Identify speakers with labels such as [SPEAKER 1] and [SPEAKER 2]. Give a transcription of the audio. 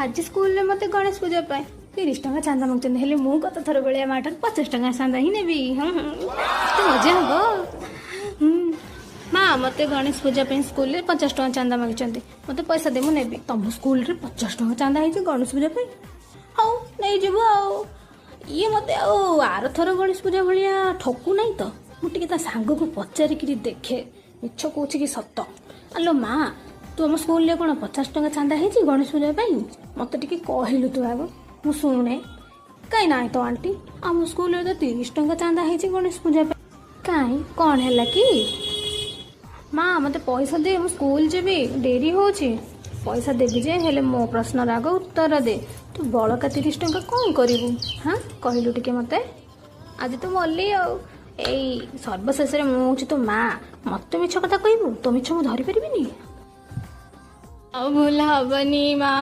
[SPEAKER 1] ଆଜି ସ୍କୁଲରେ ମୋତେ ଗଣେଶ ପୂଜା ପାଇଁ 30 ଟଙ୍କା ଚାନ୍ଦା ମାଗୁଛନ୍ତି। ହେଲେ ମୁଁ ଗତ ଥର ଭଳିଆ ମା ଠାରୁ 50 ଟଙ୍କା ଚାନ୍ଦା ହିଁ ନେବି। ହଁ, କେତେ ମଜା ହବ। ମା, ମୋତେ ଗଣେଶ ପୂଜା ପାଇଁ ସ୍କୁଲରେ 50 ଟଙ୍କା ଚାନ୍ଦା ମାଗିଛନ୍ତି। ମୋତେ ପଇସା ଦେ, ମୁଁ ନେବି। ତମ ସ୍କୁଲରେ 50 ଟଙ୍କା ଚାନ୍ଦା ହେଇଛି ଗଣେଶ ପୂଜା ପାଇଁ? ହଉ, ନେଇଯିବୁ। ଆଉ ଇଏ ମୋତେ ଆଉ ଆରଥର ଗଣେଶ ପୂଜା ଭଳିଆ ଠକୁ ନାହିଁ ତ? ମୁଁ ଟିକେ ତା ସାଙ୍ଗକୁ ପଚାରିକିରି ଦେଖେ, ମିଛ କହୁଛି କି ସତ। ଆଲୋ ମା, ତୁ ଆମ ସ୍କୁଲରେ କ'ଣ 50 ଟଙ୍କା ଚାନ୍ଦା ହେଇଛି ଗଣେଶ ପୂଜା ପାଇଁ? ମୋତେ ଟିକେ କହିଲୁ ତୁ ଆଗ, ମୁଁ ଶୁଣେ। କାଇଁ, ନାହିଁ ତ ଆଣ୍ଟି, ଆମ ସ୍କୁଲରେ ତ 30 ଟଙ୍କା ଚାନ୍ଦା ହେଇଛି ଗଣେଶ ପୂଜା ପାଇଁ। କାଇଁ, କ'ଣ ହେଲା କି? ମା, ମୋତେ ପଇସା ଦେ, ମୁଁ ସ୍କୁଲ ଯିବି, ଡେରି ହେଉଛି। ପଇସା ଦେବି ଯେ, ହେଲେ ମୋ ପ୍ରଶ୍ନର ଆଗ ଉତ୍ତର ଦେ। ତୁ ବଳକା 30 ଟଙ୍କା କ'ଣ କରିବୁ? ହଁ, କହିଲୁ ଟିକେ ମୋତେ। ଆଜି ତ ମଲି ଆଉ। ଏଇ, ସର୍ବଶେଷରେ ମୁଁ ହେଉଛି ତୋ ମା, ମୋତେ ମିଛ କଥା କହିବୁ? ତୋ ମିଛ ମୁଁ ଧରିପାରିବିନି। ଆଉ ଭୁଲ ହବନି ମା।